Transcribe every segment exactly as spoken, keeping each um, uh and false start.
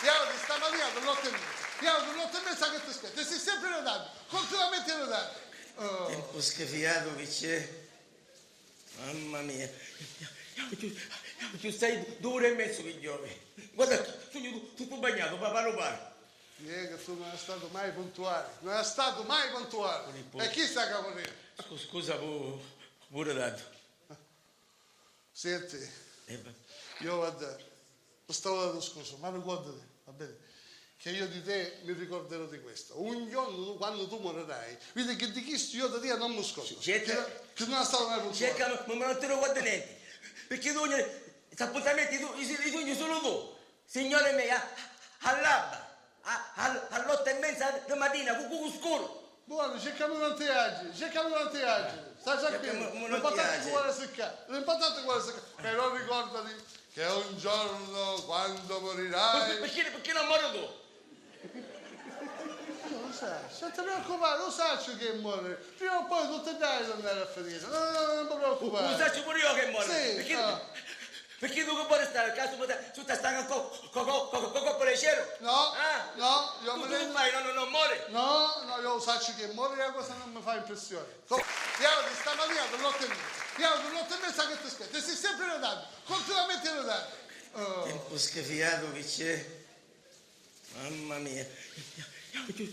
Iau di stamania di l'ottu e mezza, iau di l'ottu e mezza che ti spettu, e si sempri in ritardu, continuamenti in ritardu. Oh. Tempu schifiatu chi c'è. Mamma mia. Iau, iau, iau, iau, stai dui uri e mezzu chi chiovi. Guarda, sugnu tu-, tuttu bagnatu, papà lu pari. Iè, che tu non è stato mai puntuale, non è stato mai puntuale. Pure, pure. E chi sta capunera? Scu-, scusa pu-, pure tantu. Senti, eh, va- io, guarda, sta ora tu scusa, ma ricordati, va bene, che io di te mi ricorderò di questo. Un giorno tu, quando tu morirai, vedi che di chistu io da tia non mi scordo. Cerca, che, che non è stato mai puntuale. Cerca, ma, ma non ti ricordi niente. Perché tu, s'appuntamenti tu, i, i sogni solo tu. Signore mia, all'alba, a, a, all'ottu e mezza di mattina, cu, cu, cu scuru. Buono, cercamu tanti viaggi, cercamu tanti viaggi. Sta tranquillu, l'importante è che vuole seccare, l'importante è che vuole seccare. Però ricordati che un giorno, quando morirai. Perché, perché non mori tu? Lo sai, non ti preoccupare, lo saccio che muore. Prima o poi tu ti dai da andare a finire. No, no, no, non ti preoccupare. Lo saccio pure io che muore. Sì, perché, ah. Perché tu che vuoi stare a casa, tu stai stando con, con, con, con, con, con piacere? No, ah? No, io tu, mi tu non fai, no, no, non muore? No, no, io saccio che muore, la cosa non mi fa impressione. Io di stamania dall'otto e mezza, io dall'otto e mezza che ti aspetto, e sei sempre in ritardo, continuamente in ritardo. Oh. Tempu schifiatu che c'è. Mamma mia, io, io, io,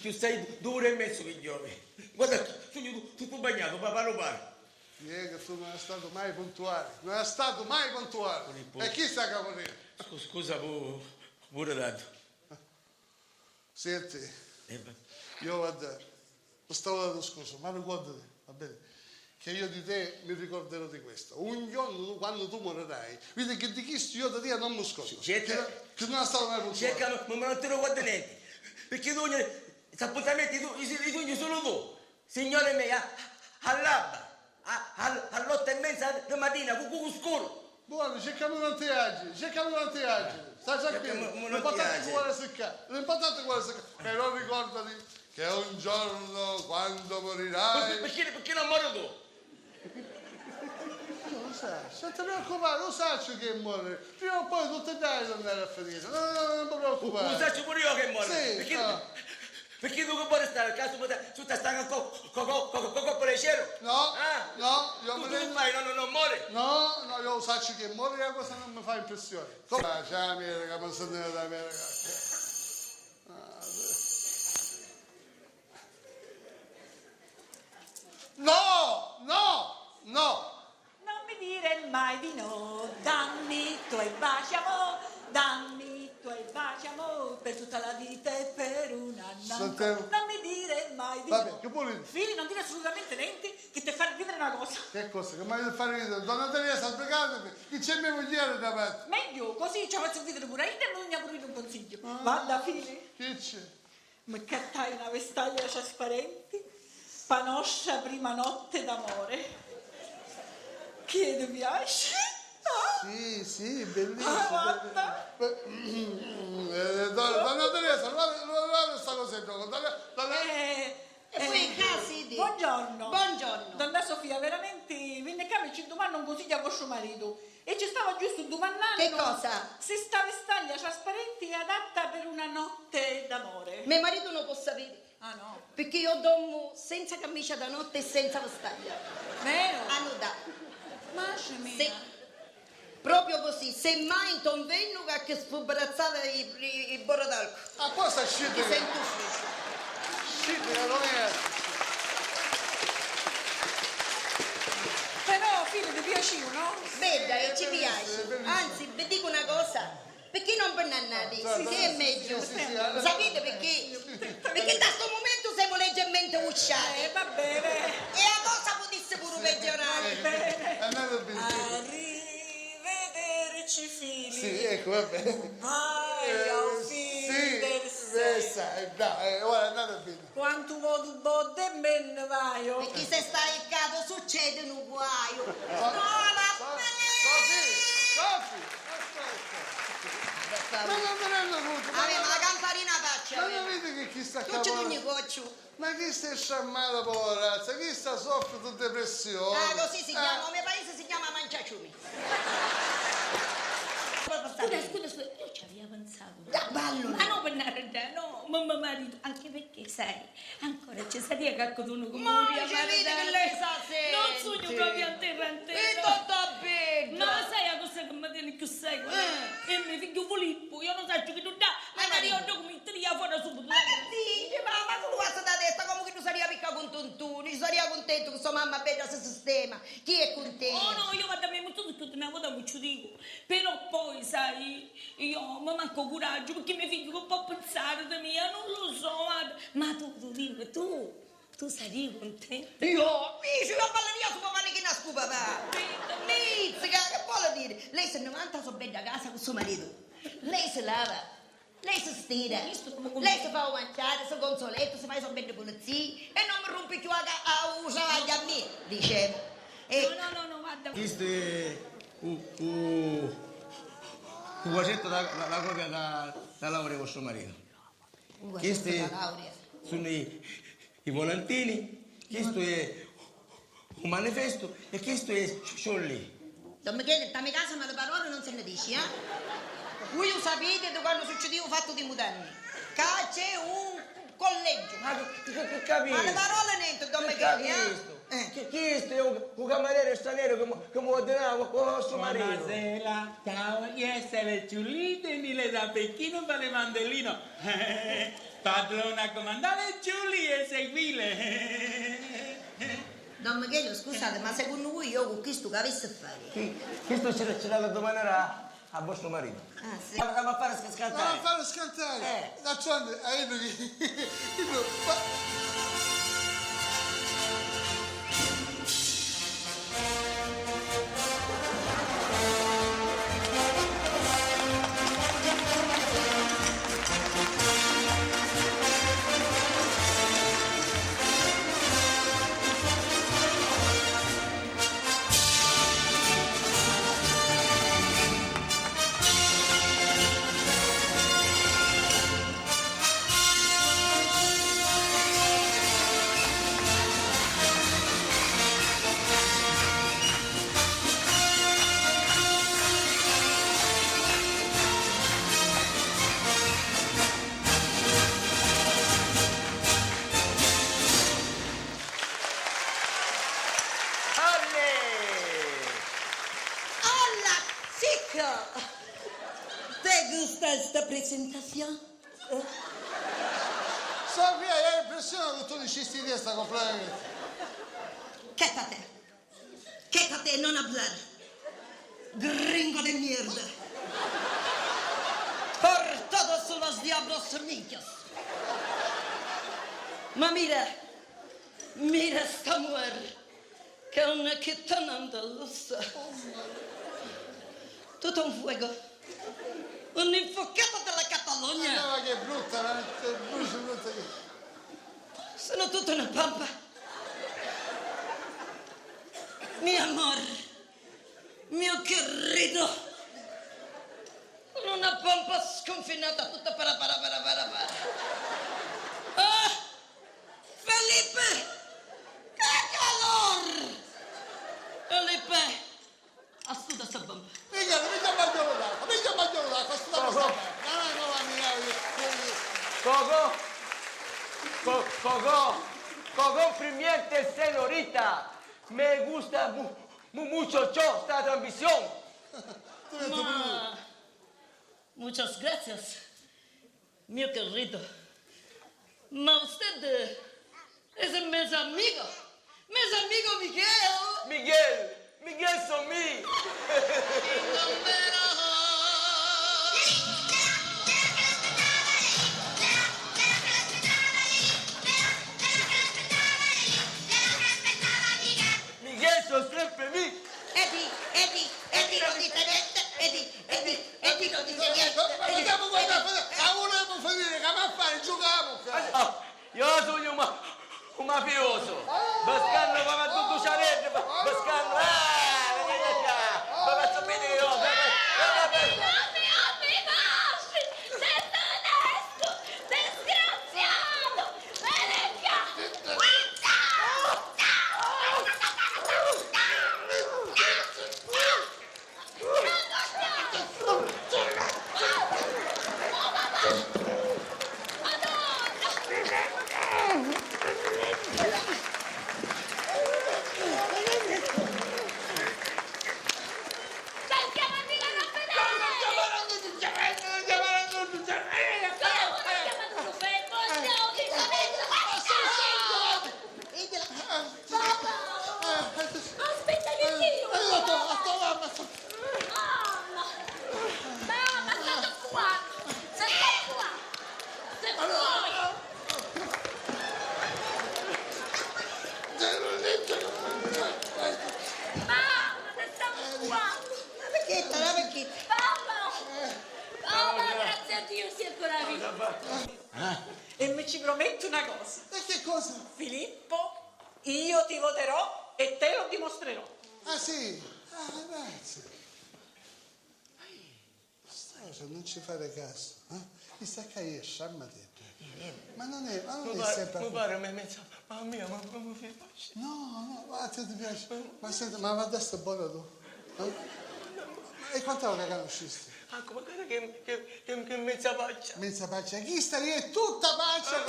io stai due ore e mezzo che chiovi. Guarda, sugnu tu-, tuttu bagnatu, papà lu pari. Iè, che tu non è stato mai puntuale, non è stato mai puntuale. Pure, pure. E chi sta capunera? Scu-, scusa pu-, pure tantu. Senti, eh, va- io, guarda, sta ora tu scusa, ma ricordati, va bene, che io di te mi ricorderò di questo. Un giorno tu, quando tu morirai, vedi che di chisto io da tia non mi scordo. Cerca, che, che non è stato mai puntuale. Cerca, ma, ma non ti ricordi niente. Perché tu, s'appuntamenti tu, i, i sogni solo tu. Signore mia, all'alba, a, a, all'otto e mezza di mattina, cu, cu, cu scuru. Buono, cercamu tanti viaggi, cercamu tanti viaggi. Sta tranquillu, l'importante è che vuole seccare, l'importante è che vuole seccare. Però ricordati che un giorno, quando morirai. Perché, perché non mori tu? Lo sai, non ti preoccupare, lo saccio che muore. Prima o poi tu ti dai da andare a finire. No, no, no, non ti preoccupare. Lo saccio pure io che muore. Sì, perché, ah. Perché tu che vuoi stare a casa, tu stai stando con, con, con, con, con, con piacere? No, ah? No, io tu, mi tu non fai, no, no, non muore? No, no, io saccio che muore, la cosa non mi fa impressione. Come? Ah, c'è l'America, ma se ne va l'America. Ah, sì. No, no, no. Non mi dire mai di no, dammi i tuoi baci, amò, dammi i tuoi baci, amò, per tutta la vita e per un anno ancora. Senti. Non mi dire mai di no. Vabbè, che vuoi? Fili, non dire assolutamente niente che ti fa ridere una cosa. Che cosa? Che mi fa ridere? Donna Teresa, sbrigatemi, chi c'è mia mugliera davanti? Meglio, così ci faccio ridere pure io e non mi pure un consiglio. Ah, guarda, Fili. Chi c'è? Mi ccattai na vestaglia trasparenti pa nostra prima notte d'amore. Chi è, ti piaci? Ah? Sì, sì, bellissimo. Ah, guarda. Beh, eh, donna, donna Teresa, guarda, guarda sta cosa, donna, donna. Eh, e poi eh, ccà siti. Buongiorno. Buongiorno. Donna Sofia, veramente, vinni ccà mi ci dumanda un consiglio a vostru maritu. E ci stava giustu dumannannu. Che cosa? Se sta vestaglia trasparenti è adatta per una notte d'amore. Me maritu non può sapere. Ah, no? Perché io dormo senza camicia da notte e senza vestaglia. Vero? A nuda. Masha mia. Sì. Proprio così. Semmai nto nvernu qualche spubbarazzata i, i, i borotalcu. Apposta sciti. Ti sento fresco. Sciti, non è. Però, Fili, ti piaciu, no? Bedda, e ci piaci. Anzi, vi dico una cosa, perché non ve ne andate? Sì, sì, è meglio. Sapete perché? Perché da sto momento siamo leggermente usciati. Eh, va bene. E la cosa potesse pure peggiorare. Andate bene. Arrivederci, Fili. Sì, ecco, va bene. Vai a offendersi. Eh, sì, eh, sai, dai, eh, ora andate bene. Quantu votu bodde e me nni vaiu. E chi se stai ccà succede nu guaiu. No, la Sofi, Sofi, aspetta. Ma non mi rendo conto, ma la campanina faccia. Ma non vedi che chi sta ccà? Tu ci dugni cocciu. Ma chi sta strammata, poverazza? Chi sta soffre di depressione? Ah, così si chiama, nel mio paese si chiama manciaciumi. Scusa, scusa, scusa, io ci avevo pensato. maritu, anche perché, sai, ancora ci saria qualcuno che mi vuria maritari. Ma ci vidi chi lei sa senti. Non sugnu proprio a terra a terra. E tutta bedda. Ma sai la cosa che mi tiene più sai qual è? Eh. È mio figlio Filippo, io non saccio chi tu dà, ma mi ricordo come ti tira fuori subito. Ma che dici? Ma, ma cu lu vazzu da testa, comu chi tu saria picca cuntuntuni, ci saria cuntentu cu so mamma bedda si sistema. Chi è cuntentu? Oh no, io guarda, mi tutto, tutto, una vota mi ci dico. Però poi, sai, io mi manca curaggiu, perché mio figlio che può pensare di mia, non lo so, guarda. Ma tu, tu dimmi, tu, tu sarii contenta? Io? Dici, io balleria su papà che nascu papà. Mizzica, che vuole dire? Lei si ne vanta so bedda casa con suo marito. Lei si lava, lei si stira, lei si fa mangiare, si consola, si fa i so beddi pulizie e non mi rompi più a, ca- a, a, a, a me, diceva. E no, no, no, no, guarda. Chistu è u, u, u quadrettu da, da, da copia da, da laurea di vostru maritu. Chisti sunnu i, i volantini, chistu è un manifestu e chistu è sciolli. Don Michele, nta me casa mali paroli non si ne dici, eh? Vui u sapiti di quannu succidìu u fattu di mudanni? Ca c'è un collegiu. Ma che, che, che capistu? Mali paroli nenti, don Michele, eh? Eh. Chi, chistu è un, un camarieri stranieri che mu, che mu ordinava cu, cu vostru maritu. Bonasera, ciao, io sono Ciulli, tenile da Pechino per le mandolino. Padrona comandare Ciulli e seguile. Don Michele, scusate, ma secondo voi io con questo che avessi a fare? Chi, chistu ci, ci l'ha da dumandari a, a vostru maritu. Ah, sì. Ma, ma fare sca-, scantare. Ma fare scantare. Eh. D'altronde, hai detto che, che no, ma Hola, chico! ¿Te gusta esta presentación? Sofia, hai l'impressione che tu dicisti di sta completamente. Quédate. Quédate, no hablar. Gringo de mierda. Por todos los diablos míos. Ma mira, mira sta mujer. Che è una gitana andalusa. Tutto un fuego. Un'infuocata della Catalogna. Eh, no, ma che brutta, veramente, brutta, brutta che... Sono tutta una pampa. Mi amor, mio querido. Sono una pampa sconfinata, tutta para, para, para, para, para. Ah! Felipe! Che calor! Felipe! Astuta sta bomba. Mica, mica mangiare l'acqua, mica mangiare l'acqua, sta cosa. No, no, no, no, no, no, no. Coco, Co-, Coco, Coco, primiente senorita, me gusta mu-, mu-, mucho cho sta transmisión. Ma, muchas gracias. Mio querido, ma usted es mes amigo, mes amigo Miguel. Miguel, Miguel so mi. Miguel so sempre mi. Edi, Edi, Edi, non dite niente, Edi. E di, e di, non dice niente. Ma, ma, ma, ma, ma, ma, ma vulemu finire, ca m'ha fari, giucamu, ca. Ah, io sugnu un ma-, un mafioso. Pascanno come a tutto ciareddu, pa-, Pascanno. Ah, vedete qua. Ma faccio vedere io, ma, ma, ma, ma. Opi, opi, opi, opi, sei onesto, disgraziato, vedi qua. E mi ci promettu una cosa. E che cosa? Filippo, io ti voterò e te lo dimostrerò. Ah, sì? Ah, grazie. Sta cosa non ci fare caso, eh? Chista ccà è sciamma, ti. Ma non è, ma non è sempre. Mi pare, mi, mi, mamma mia, ma come mi piace. No, no, ma a te ti piace. Ma senti, ma guarda, sta buona tu. Eh? E quant'è che conoscisti? Ah, come cara che, che, che, che mezza faccia. Mezza faccia? Chista è tutta faccia!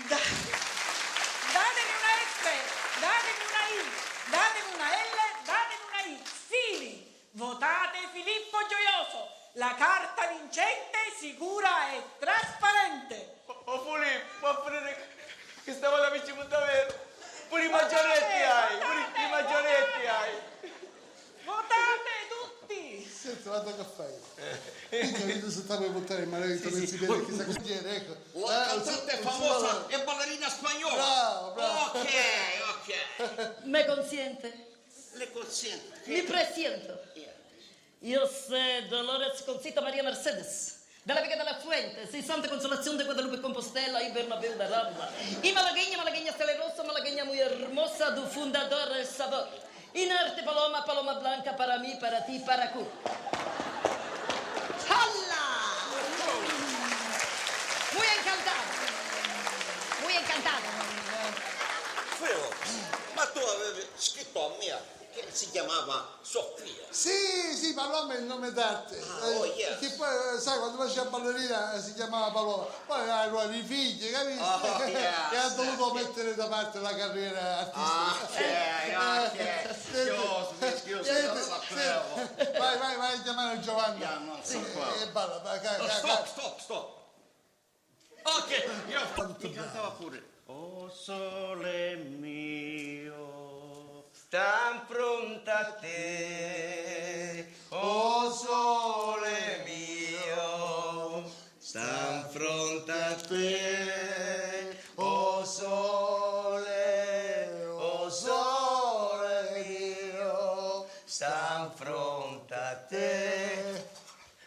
Da-, datemi una F, datemi una I, datemi una L, datemi una X. Fini! Votate Filippo Gioioso, la carta vincente, sicura e trasparente. O, o Filippo, ma a finiri chi sta vota vincimu daveru? Puru i maggioretti hai, puru i maggioretti hai. Votate tutti! Senti, guarda che fai. Minchia, vedi se ti vuoi buttare il maledetto pezzo di pelle, chissà che succede, ecco. La cantante famosa e ballerina spagnola. Bravo, bravo. Ok, ok. Me consiente? Le consiento. Mi presiento. Io sé Dolores Concito Maria Mercedes, de la Vega de la Fuente, sí Santa Consolación de Guadalupe Compostela y Bernabéu de Roma, y malagueña, malagueña salerosa, malagueña muy hermosa, du fundador el sabor. Y norte paloma, paloma blanca para mí, para ti, para cu. Hola! Muy encantado. Muy encantado. Feo, ma tu avevi scritto a mia che si chiamava Sofia. Sì, sì, Paloma è il nome d'arte. Ah, eh, oh, yes. Che poi, eh, sai, quando faceva ballerina, eh, si chiamava Paloma. Poi ha avuto i figli, capito? Oh, yes, e ha dovuto mettere da parte la carriera artistica. Ah, ok, ok. Eh, scusa, scusa, senti, non sapevo. Vai, vai, vai a chiamare Giovanna. Yeah, non sapevo. E, e balla, vai, ca-, ca-, stop, stop, stop. Ok, io mi cantava pure. O sole mio, sta 'nfronta a te, o sole mio, sta 'nfronta a te, o sole, o sole mio, sta 'nfronta a te.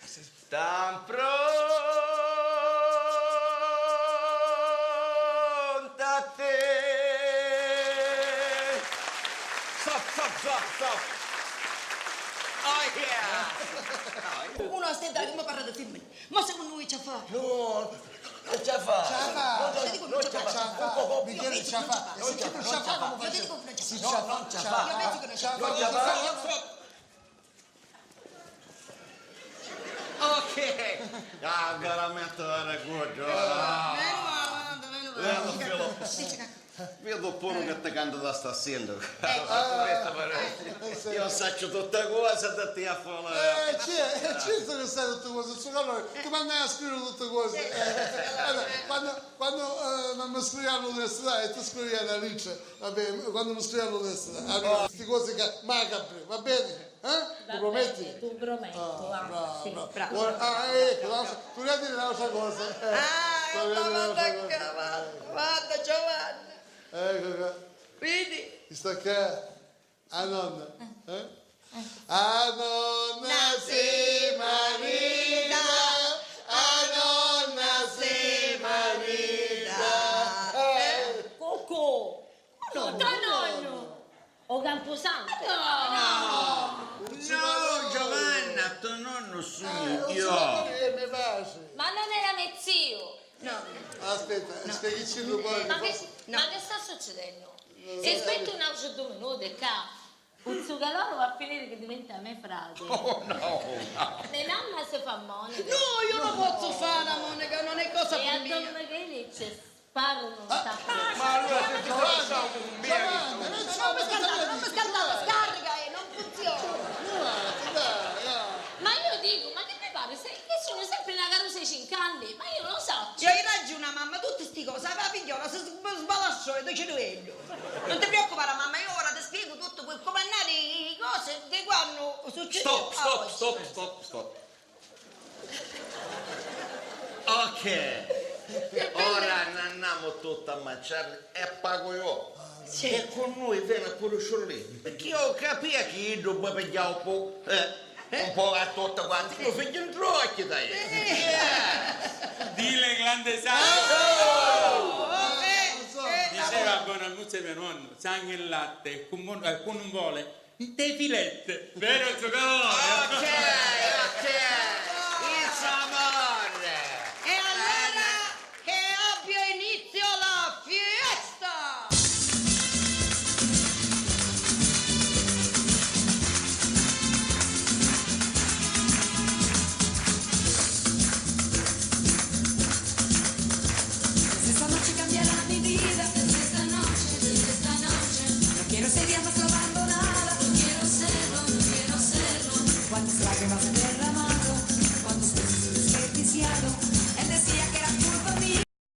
Sta 'nfronta a te. Stop, stop, stop, stop. Oh, yeah. Uno a stentare, ma parla di femmini. Ma secondo voi ci fa? No, non ci fa. Ci fa. No, no, non ci fa. Ci fa. Io penso che non ci fa. E se ci fa, io dico che non ci fa. No, non ci fa. Io penso che non ci fa. Non ci fa. Stop. Ok. Ah, veramente very good. Ah. Meno male, meno male. Vedo pure che ti canta da sta sindaco. Ecco. Ah, sì. Io saccio tutte cose da te a fare. Eh, c'è, eh, certo che sai tutte cose, sto calore, ti mandai a scrivere tutte cose. Eh, allora, quando, quando, eh, non mi scriviamo l'università e tu scrivi alla Alice, va bene, quando mi scriviamo l'università, allora, queste cose che macabri, va bene? Eh? Lo prometti? Ti prometto, ah, brava, sì, brava. Ora, ah, ecco, tu devi dire un'altra cosa. Ah, guarda, guarda, Giovanni. Ecco qua. Vedi? Sta qua. A nonna. Eh? A nonna si marita, a nonna si marita. Eh. Cucù! No, to nonnu! O campusantu? No! No, Giovanna, to nonnu sugnu io! Ma non era me ziu? No. Aspetta, spiegaci un po'. Ma che, ma che sta succedennu? Si aspetta un altru due minuti ccà, u zu Caloro va a finiri chi diventa me frati. Oh, no, no. Me mamma si fa monaca. No, io non posso fare la monaca, non è cosa per me. E a don Michele ci Parlo, non sta. Ma allora ti lasciamo un merito. Giovanna, non mi scaldare, scarica e non funziona. Ma io dico, ma che mi pare? Che sono sempre una carusa cinchi anni, ma io non lo saccio. Io hai ragione, mamma, tutte sti cose, la figliola si sb-, sbalastrò il cervello. Non ti preoccupare, mamma, io ora ti spiego tutto, puoi comandare i cose di quando succede. Stop, stop, stop, stop, stop. Ok, ora n-, andiamo tutti a mangiare e pago io. Sì. E con noi viene pure Sciurlì, perché io capia che io poi pigliavo un po', eh, un po' a tutti quanti, io figlio in trocchio da io. Dile grande santo! Oh, eh, eh, diceva a buona muzza mio nonno, sangue e latte, con, eh, con un vole. Te filette, vero zuccolone? Ok, ok. Il sapore. E allora che abbia inizio la fiesta! Desde esta noche cambiará mi vida, desde esta noche, desde esta noche. No quiero ser ya más la abandonada, no quiero serlo, no quiero serlo. Cuántas lágrimas he derramado, cuántos besos he desperdiciado.